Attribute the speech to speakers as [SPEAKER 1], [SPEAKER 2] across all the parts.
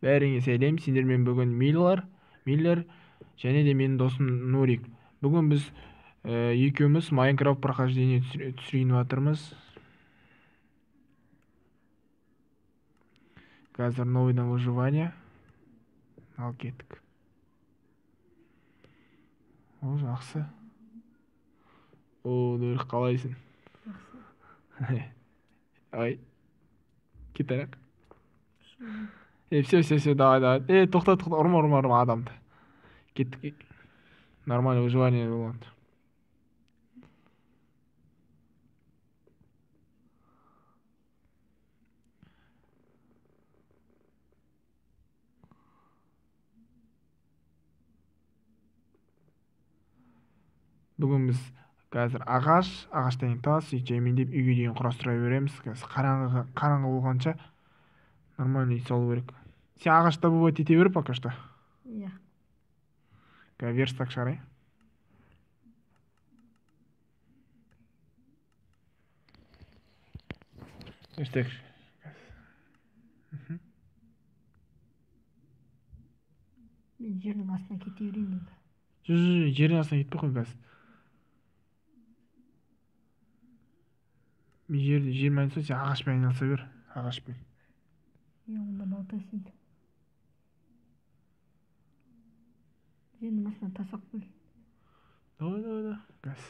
[SPEAKER 1] Бәріңе сәлем, сендермен бүгін Миллер және де менің досым Нурик. Бүгін біз екеуміз Майнкрафт прохождение түсірейін жатырмыз. Қазір новыйдан выживание. Ал кеттік. О, жақсы. О, Нурик, қалайсың?
[SPEAKER 2] Жақсы.
[SPEAKER 1] Ай. Кет аяқ. Все, все, все, давай, давай. Тоқта, тоқта, ұрма, ұрма, ұрма адамды. Кеттік. Нормально выживание болады. Бүгін біз қазір ағаш, ағаштан кейін тас, сөйтіп жаймендеп үйге дейін құрастыра береміз. Қазір қараңғы болғанша нормально үй салу керек. Сен ағаш добывать ете бер пока что.
[SPEAKER 2] Иә.
[SPEAKER 1] Қазір верстак шығарайын. Верстак.
[SPEAKER 2] Мен жердің астына кете берейін енді.
[SPEAKER 1] Жоқ, жердің астына кетпей қой қазір. Мен жермен айналысам, сен ағашпен айналыса бер, ағашпен.
[SPEAKER 2] Иә, онда балта істейді. Жердің астына тас алып кел.
[SPEAKER 1] Давай, давай, давай. Газ.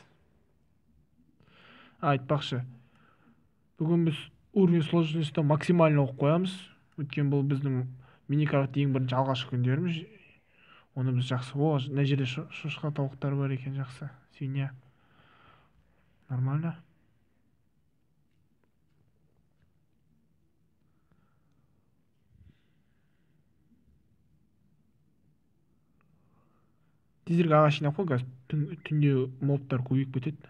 [SPEAKER 1] Айтпақшы. Бүгін біз уровень сложности максимально оқып қоямыз. Өйткені бұл біздің Миникрафт ең бірінші алғашқы күндеріміз. Оны біз жақсы. О, мына жерде шошқа тауықтар бар екен, жақсы. Свинья. Нормально. Тезірек ағаш жинап қой, қазір түнде мобтар көбейіп кетеді.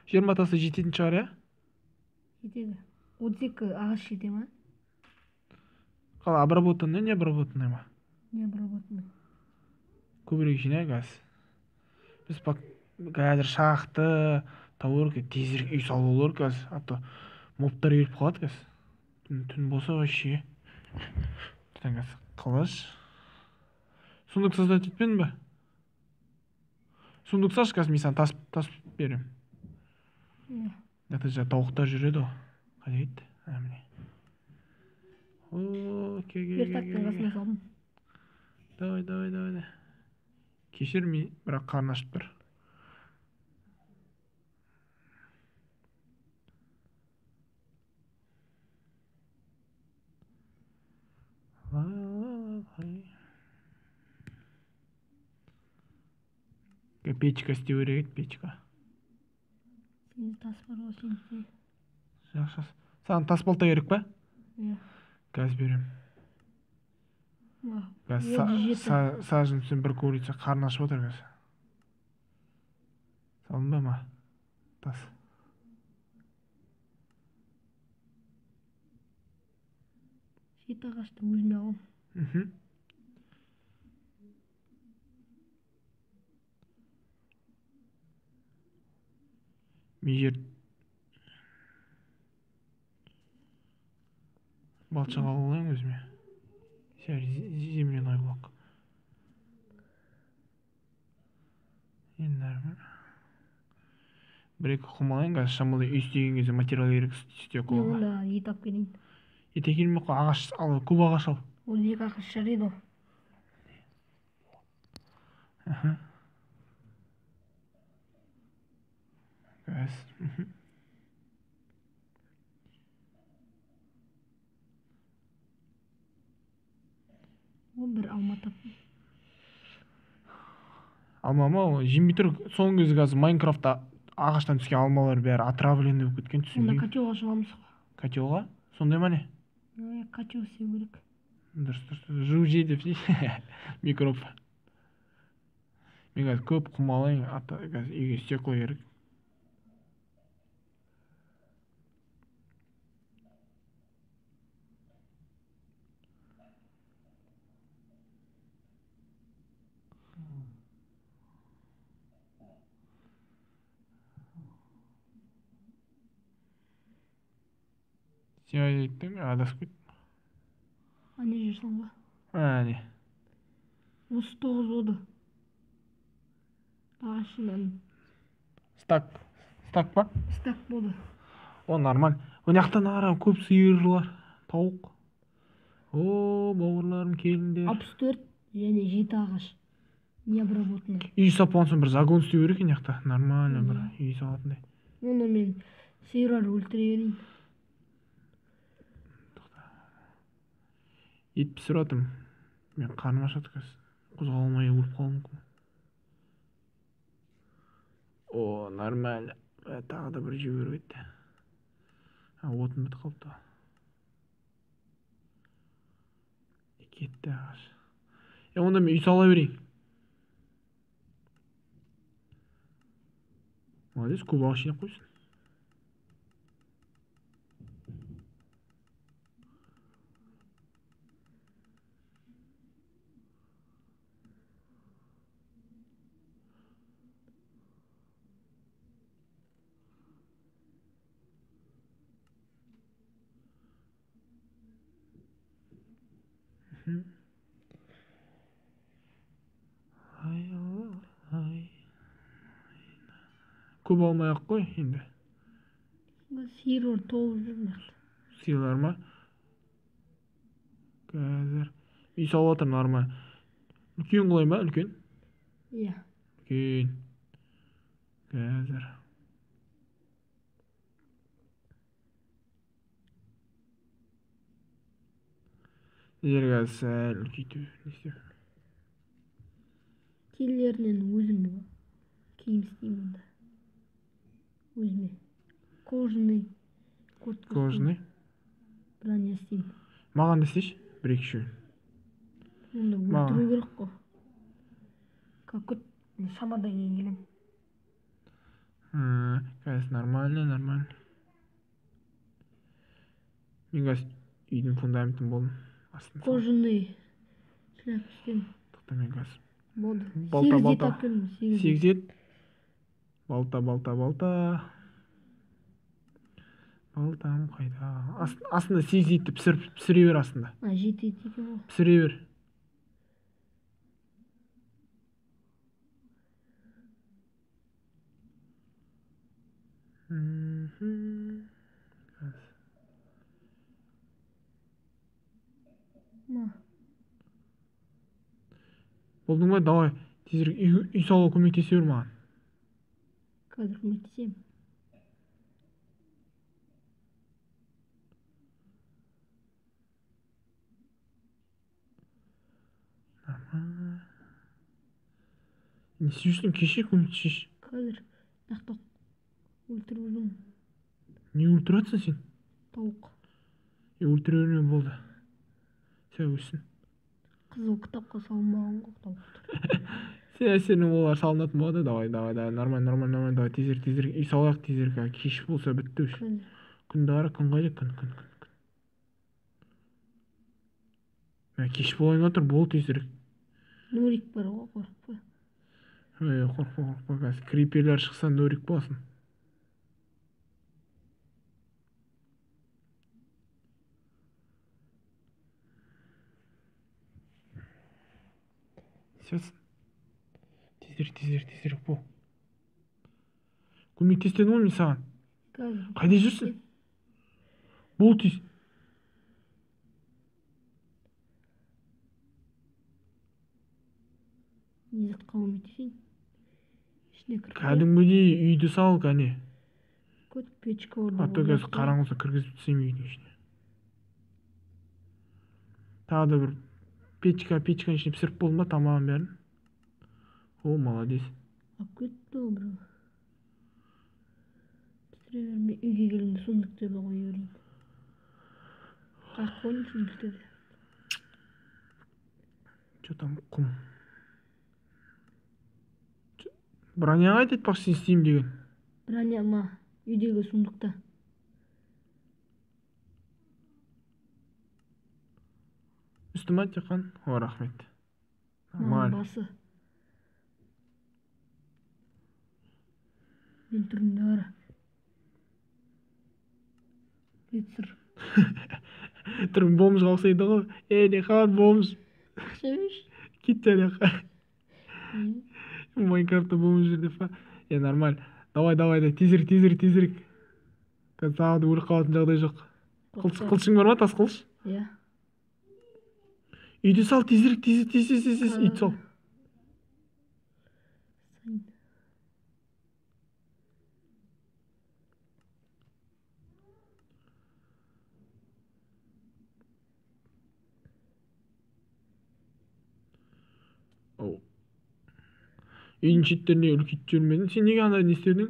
[SPEAKER 1] 20 тасы жететін шығар, иә?
[SPEAKER 2] Жетеді. 32 ағаш жете ма?
[SPEAKER 1] Қалай, обработанный, не обработанный ма?
[SPEAKER 2] Не обработанный.
[SPEAKER 1] Көбірек жинай қазір. Біз қазір шақты табу керек, тезірек үй салу керек қазір. А то мобтар келіп қалады қазір. Түн болса вообще. Қазір қылыш. Сундук создать етпедің бе? Сундук салшы, қазір мен саған тас беремін.
[SPEAKER 2] Иә.
[SPEAKER 1] Это же тауықтар жүреді ғой. Қайда кетті? А, міне. О, ке, ке, ке,
[SPEAKER 2] Верстактың қасына салдым.
[SPEAKER 1] Давай, давай, давай, давай. Кешір, мен бірақ қарны ашып тұр. Печка істеу керек еді, печка.
[SPEAKER 2] Сенде тас бар ғой, сен істе.
[SPEAKER 1] Жақсы. Саған тас балта керек па?
[SPEAKER 2] Иә.
[SPEAKER 1] Қазір беремін. Қазір саженцпен бір курица қарны ашып отыр қазір. Салдың ба ма? Тас.
[SPEAKER 2] 7 ағашты өзіме аламын.
[SPEAKER 1] Мен жер балшық алып алайын өзіме. Земляной блок. Енді нормально. Бір екі құм алайын, қазір шамалы үй істеген кезде материал керек стеклоға.
[SPEAKER 2] Мен онда ет алып келейін.
[SPEAKER 1] Ет әкелмей ақ қой, ағаш ал, көп ағаш ал.
[SPEAKER 2] Ол 2 ағаш жарайды ғой.
[SPEAKER 1] Қазір.
[SPEAKER 2] Ол бір алма таптым.
[SPEAKER 1] Алма ма? Ол жемей тұр. Соңғы кезде қазір Майнкрафтта ағаштан түскен алмалар бәрі отравленный болып кеткен, түсінбеймін.
[SPEAKER 2] Онда котелға саламыз ғой.
[SPEAKER 1] Котелға? Сондай ма не?
[SPEAKER 2] Иә, котел істеу керек.
[SPEAKER 1] Дұрыс, дұрыс. Жу, же деп микроб. Мен қазір көп құм алайын, ата қазір үйге стекло керек. Сен айттың, мен адасып кеттім.
[SPEAKER 2] Ане жүрсің ғой.
[SPEAKER 1] Әне.
[SPEAKER 2] 39 болды. Ағаш жинадым.
[SPEAKER 1] Стак. Стак па?
[SPEAKER 2] Стак болды.
[SPEAKER 1] О, нормаль. Мына жақтан ара көп сиырлар, тауық. О, бауырларым, келіңдер.
[SPEAKER 2] 64 және 7 ағаш. Необработанный.
[SPEAKER 1] Үй салып болған соң бір загон істеу керек екен жақта. Нормально бір үй салатындай.
[SPEAKER 2] Онда мен сиырлар өлтіре берейін.
[SPEAKER 1] Ет пісіріп жатырмын. Мен қарным ашады қазір. Қозғала алмай өліп қалуым мүмкін. О, нормально. Тағы да бір жеу керек еді. Отын бітіп қалыпты. Кетті ағаш. Онда мен үй сала берейін. Молодец, көп ағаш жинап қойсын. Ай, көп алмай ақ қой енді.
[SPEAKER 2] Сиырлар толып жүр мына жақта.
[SPEAKER 1] Сиырлар ма? Қазір үй салып жатырмын нормально. Үлкен қылайын ба? Үлкен?
[SPEAKER 2] Иә.
[SPEAKER 1] Үлкен. Қазір. Жер қазір сәл үлкейту не істеу.
[SPEAKER 2] Терілерінен өзім киім істеймін онда. Өзіме. Кожаный куртка.
[SPEAKER 1] Кожаный?
[SPEAKER 2] Броня істеймін.
[SPEAKER 1] Маған да істейші, бір екі үшеуін.
[SPEAKER 2] Онда өлтіру керек қой. Как шамадан кейін келемін.
[SPEAKER 1] Қазір нормально, нормально. Мен қазір үйдің фундаментін болдым.
[SPEAKER 2] Кожаный шляпа істедім.
[SPEAKER 1] Тоқта, мен қазір.
[SPEAKER 2] Болды.
[SPEAKER 1] Балта, балта.
[SPEAKER 2] 8
[SPEAKER 1] ет. Балта, балта, балта. Балтам қайда? Астында 8 етті пісіре бер астында.
[SPEAKER 2] 7 ет екен ғой.
[SPEAKER 1] Пісіре бер. Болдың ба? Давай, тезірек үй салуға көмектесе бер маған.
[SPEAKER 2] Қазір көмектесемін.
[SPEAKER 1] Не істеп жүрсің? Кеше көмектесші.
[SPEAKER 2] Қазір нақты өлтіріп жүрмін.
[SPEAKER 1] Не өлтіріп жатсың сен?
[SPEAKER 2] Тауық.
[SPEAKER 1] Өлтіре берме, болды. Сәл өссін.
[SPEAKER 2] Қызыл кітапқа салынбаған ғой тауықтар.
[SPEAKER 1] Сенің олар салынатын болады. Давай, давай, давай, нормально, нормально, нормально, давай, тезірек, тезірек үй салайық, тезірек. Кеш болса бітті уже. Күнді қара, күн қайда? Күн, күн, күн, күн. Мә, кеш болайын отыр, бол тезірек.
[SPEAKER 2] Нурик бар ғой, қорықпа.
[SPEAKER 1] Ой, қорықпа, қорықпа, қазір криперлер шықса нурик болсын. Тезірек, тезірек, тезірек бол. Көмектес дедім ғой мен саған. Қайда жүрсің? Бол тез.
[SPEAKER 2] Не затқа көмектесейін? Ішіне кіріп.
[SPEAKER 1] Кәдімгідей үйді сал, кәне.
[SPEAKER 2] Көт печка орны.
[SPEAKER 1] А то қазір қараңғы болса кіргізіп тастаймын үйдің ішіне. Тағы да бір печканың ішіне пісіріп болдым ба тамағын бәрін? О, молодец.
[SPEAKER 2] Алып кетті ғой біреу. Пісіре бермей үйге келгенде сундуктерді қоя берейін. Қаяққа қойдым сундуктерді?
[SPEAKER 1] Че там құм? Броня қайда айтпақшы сен істеймін деген?
[SPEAKER 2] Броня ма? Үйдегі сундукта.
[SPEAKER 1] Үсті ма тек қана? О, рахмет.
[SPEAKER 2] Маған
[SPEAKER 1] Нормально.
[SPEAKER 2] Басы. Мен түрімді қара. Рыцарь.
[SPEAKER 1] Түрің бомжға ұқсайды ғой. Ей, не хабар, бомж?
[SPEAKER 2] Ақша берші.
[SPEAKER 1] Кет ана жаққа. Майнкрафтта бомж жүр деп па? Е, нормально. Давай, давай, да, тезірек, тезірек, тезірек. Қазір тағы да өліп қалатын жағдай жоқ. Қылыш, қылышың бар ма, тас қылыш?
[SPEAKER 2] Иә.
[SPEAKER 1] Үйді сал, тезірек, тез, тез, тез, тез, тез, үйді сал.
[SPEAKER 2] Сайын.
[SPEAKER 1] Оу. Үйдің шеттеріне үлкейтіп жібермедің. Сен неге андай не істедің?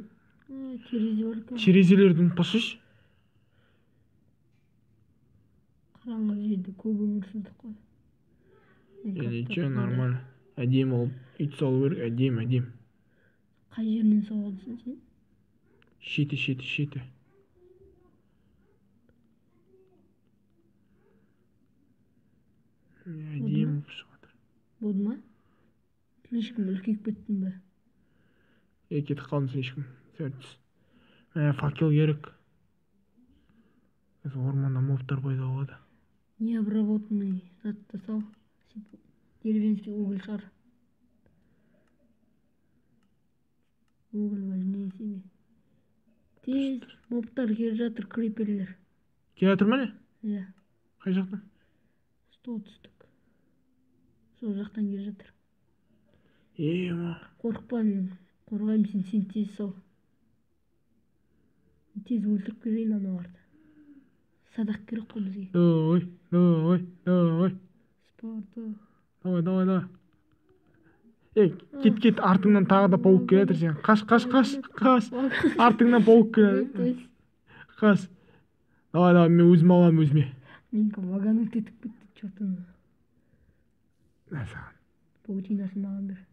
[SPEAKER 2] Терезе бар екен.
[SPEAKER 1] Терезелерді ұмытпашы.
[SPEAKER 2] Қараңғы жерде көп өмір сүрдік қой.
[SPEAKER 1] Е, ничего, нормально. Әдемі қылып үй салу керек, әдемі, әдемі.
[SPEAKER 2] Қай жерінен соғылдың сен?
[SPEAKER 1] Шеті, шеті, шеті. Әдемі болып шығып жатыр.
[SPEAKER 2] Болды ма? Слишком үлкейіп кеттің бе?
[SPEAKER 1] Е, кетіп қалдым слишком. Сәл түс. Мә, факел керек. Қазір орманда мобтар пайда болады.
[SPEAKER 2] Необработанный затты сал. Сөйтіп деревенский уголь шығар. Уголь важнее себе. Тез мобтар келе жатыр, криперлер.
[SPEAKER 1] Келе жатыр ма не?
[SPEAKER 2] Иә.
[SPEAKER 1] Қай жақтан?
[SPEAKER 2] Солтүстік. Сол жақтан келе жатыр.
[SPEAKER 1] Е, ма.
[SPEAKER 2] Қорықпа, мен қорғаймын сені, сен тез сал. Тез өлтіріп келейін аналарды. Садақ керек қой бізге.
[SPEAKER 1] Давай, давай, давай.
[SPEAKER 2] Спарта.
[SPEAKER 1] Давай, давай, давай. Ей, кет, кет, артыңнан тағы да паук келе жатыр сен. Қаш, қаш, қаш, қаш. Артыңнан паук келе жатыр. Қаш. Давай, давай, мен өзім аламын өзіме.
[SPEAKER 2] Менікі вагонет етіп кетті, че-то.
[SPEAKER 1] Мә саған.
[SPEAKER 2] Паутинасын маған бер.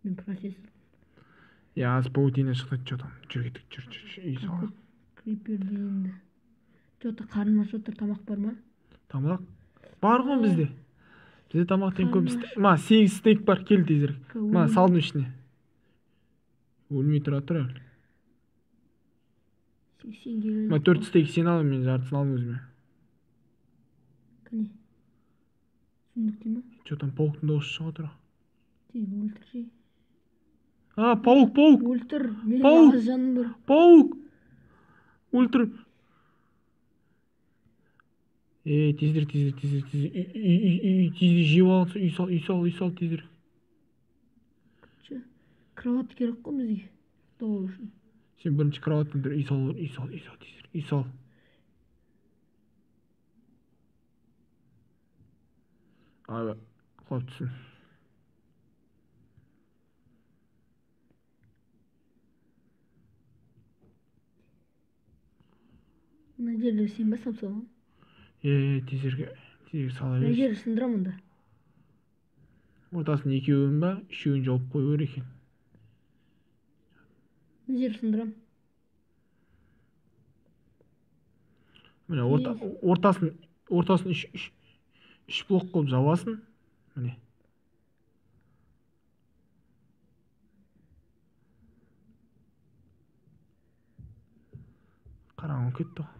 [SPEAKER 2] Мен профессор.
[SPEAKER 1] Е, аз паутина шықты, че там. Жүр кеттік, жүр, жүр, жүр, үй салайық.
[SPEAKER 2] Крипер енді. Че-то қарным ашып отыр, тамақ бар ма?
[SPEAKER 1] Тамақ? Бар ғой бізде. Бізде тамақ деген көп.
[SPEAKER 2] Қарным
[SPEAKER 1] Ма, 8 стейк бар, кел тезірек. Ма,
[SPEAKER 2] Өлмей-
[SPEAKER 1] салдым ішіне. Өлмей тұра тұр әлі.
[SPEAKER 2] 80 келі.
[SPEAKER 1] Ма, 4 стейк сен ал, мен жартысын алдым өзіме.
[SPEAKER 2] Кәне. Сундук дей ма?
[SPEAKER 1] Че там, пауктың дауысы шығып отыр.
[SPEAKER 2] Тез өлтірші.
[SPEAKER 1] А, паук, паук,
[SPEAKER 2] Өлтір. Менің
[SPEAKER 1] Паук!
[SPEAKER 2] аз жаным бар.
[SPEAKER 1] Паук! Өлтір. Ей, тезірек, тезірек, тезірек, тезірек. Үй, үй, үй, үй, тезірек жеп алсын, үй сал, үй сал, үй сал, тезірек.
[SPEAKER 2] Че? Кровать керек қой бізге. Ұйықтау үшін.
[SPEAKER 1] Сен бірінші кроваттан тұр, үй сал, үй сал, үй сал, тезірек, үй сал. Ай, құлап түссін.
[SPEAKER 2] Мына жерді сен ба салып салған?
[SPEAKER 1] Е, тезірек, тезірек сала
[SPEAKER 2] Мына
[SPEAKER 1] берші.
[SPEAKER 2] жерді сындырамын онда.
[SPEAKER 1] Ортасын екеуін ба, үшеуін жауып қою керек екен.
[SPEAKER 2] Мына жерді сындырамын.
[SPEAKER 1] Міне ортасын, ортасын үш блок қылып жабасың. Міне. Қараңғы кетті ғой.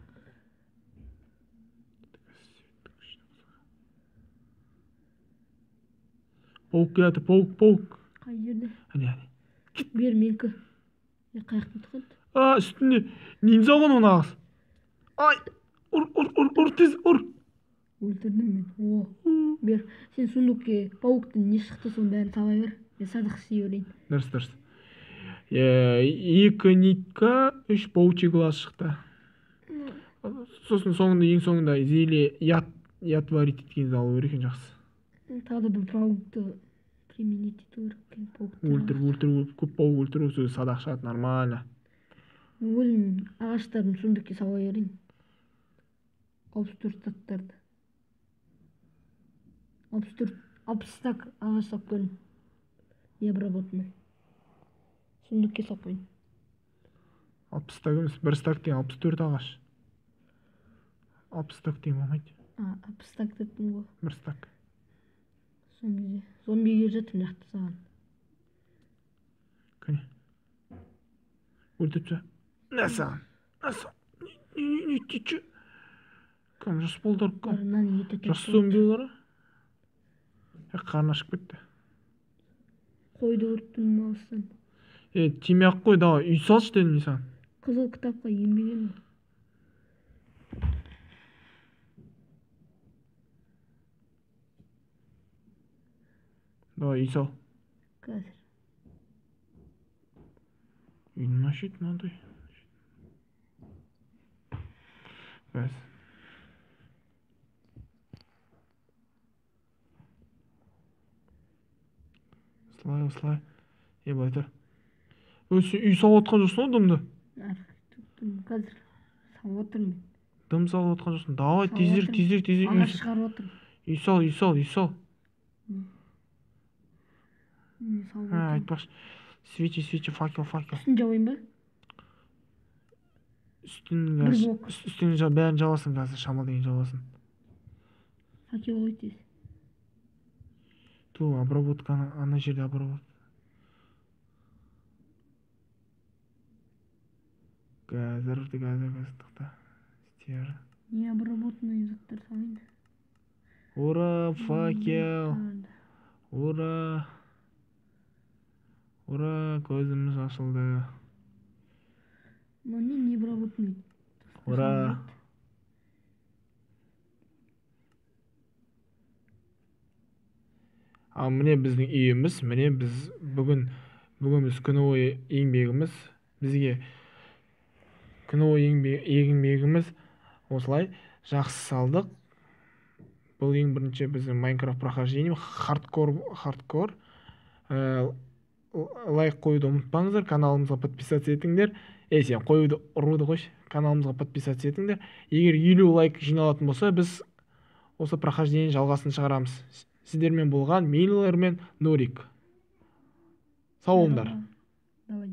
[SPEAKER 1] Паук келеді, паук, паук.
[SPEAKER 2] Қай жерде?
[SPEAKER 1] Әне, әне.
[SPEAKER 2] Бер менікі. Е, қай жақта кетті?
[SPEAKER 1] А, үстінде ниндзя ғой оның ағасы. Ай, ұр, ұр, ұр, ұр, тез, ұр.
[SPEAKER 2] Өлтірдім мен. О, бер. Сен сундукке пауктың не шықты соның бәрін сала бер. Мен садақ істей берейін.
[SPEAKER 1] Дұрыс, дұрыс. 2 нитка, 3 паучий глаз шықты. Сосын соңында, ең соңында зелье яд варить еткенді алу керек екен жақсы.
[SPEAKER 2] Тағы да бір паукты применить ету керек екен. Паукты.
[SPEAKER 1] Өлтір, өлтір, көп паук өлтіру, сол садақ шығады, нормально.
[SPEAKER 2] Мен өзім ағаштарын сундукке сала берейін. 64 заттарды. 64 60 стак ағаш салып көрдім. Необработанный. Сундукке салып қойдым.
[SPEAKER 1] 60 стак емес, бір стак деген 64 ағаш. 60 стак деген болмайды.
[SPEAKER 2] А, 60 стак дептім ғой.
[SPEAKER 1] Бір стак.
[SPEAKER 2] Сол кезде зомби келіп жатыр мына жақта саған.
[SPEAKER 1] Кәне. Өлтіріп таста. На саған. На саған. Не, не, не, кім жас балдар кім?
[SPEAKER 2] Мынаны ете
[SPEAKER 1] Жас зомбилар. Қарны ашып кетті.
[SPEAKER 2] Қойды көріп тұрмын алыстан.
[SPEAKER 1] Е, тимей ақ қой, давай, үй салшы дедім мен саған.
[SPEAKER 2] Қызыл кітапқа енбеген ғой.
[SPEAKER 1] Давай, үй сал.
[SPEAKER 2] Қазір.
[SPEAKER 1] Үйдің мына шеті мынандай. Қазір. Осылай, осылай. Е, былай тұр. Ө, сен үй салып отқан жоқсың ғой дымды.
[SPEAKER 2] Қазір салып отырмын мен.
[SPEAKER 1] Дым салып отқан жоқсың. Давай,
[SPEAKER 2] Салып
[SPEAKER 1] тезірек,
[SPEAKER 2] отырмын.
[SPEAKER 1] тезірек, тезірек үй
[SPEAKER 2] Ағаш
[SPEAKER 1] сал.
[SPEAKER 2] шығарып отырмын.
[SPEAKER 1] Үй сал, үй сал, үй сал.
[SPEAKER 2] Міне салып
[SPEAKER 1] Ha,
[SPEAKER 2] отырмын.
[SPEAKER 1] айтпақшы. Свечи, свечи, факел, факел.
[SPEAKER 2] Үстін жабайын ба?
[SPEAKER 1] Үстін
[SPEAKER 2] Бір
[SPEAKER 1] қазір,
[SPEAKER 2] блок.
[SPEAKER 1] үстін бәрін жабасың қазір, шамал деген жабасың.
[SPEAKER 2] Факел қой тез.
[SPEAKER 1] Ту, обработканы, ана жерде обработка. Қазір, қазір, қазір, тоқта. Стер.
[SPEAKER 2] Необработанный заттар салайын.
[SPEAKER 1] Ура, факел.
[SPEAKER 2] Тағы да.
[SPEAKER 1] Ура. Ура, көзіміз ашылды.
[SPEAKER 2] Мынау не необработанный?
[SPEAKER 1] Ура. Ал міне біздің үйіміз, міне біз бүгін біз күні бойы еңбегіміз, бізге күні бойы еңбегіміз осылай жақсы салдық. Бұл ең бірінші біздің Майнкрафт прохождение, хардкор. Лайк қоюды ұмытпаңыздар, каналымызға подписаться етіңдер. Ей, сен қоюды, ұруды қойшы, каналымызға подписаться етіңдер. Егер 50 лайк жиналатын болса, біз осы прохождение жалғасын шығарамыз. Сіздермен болған Миллер мен Нурик. Сау болыңдар.
[SPEAKER 2] Давай.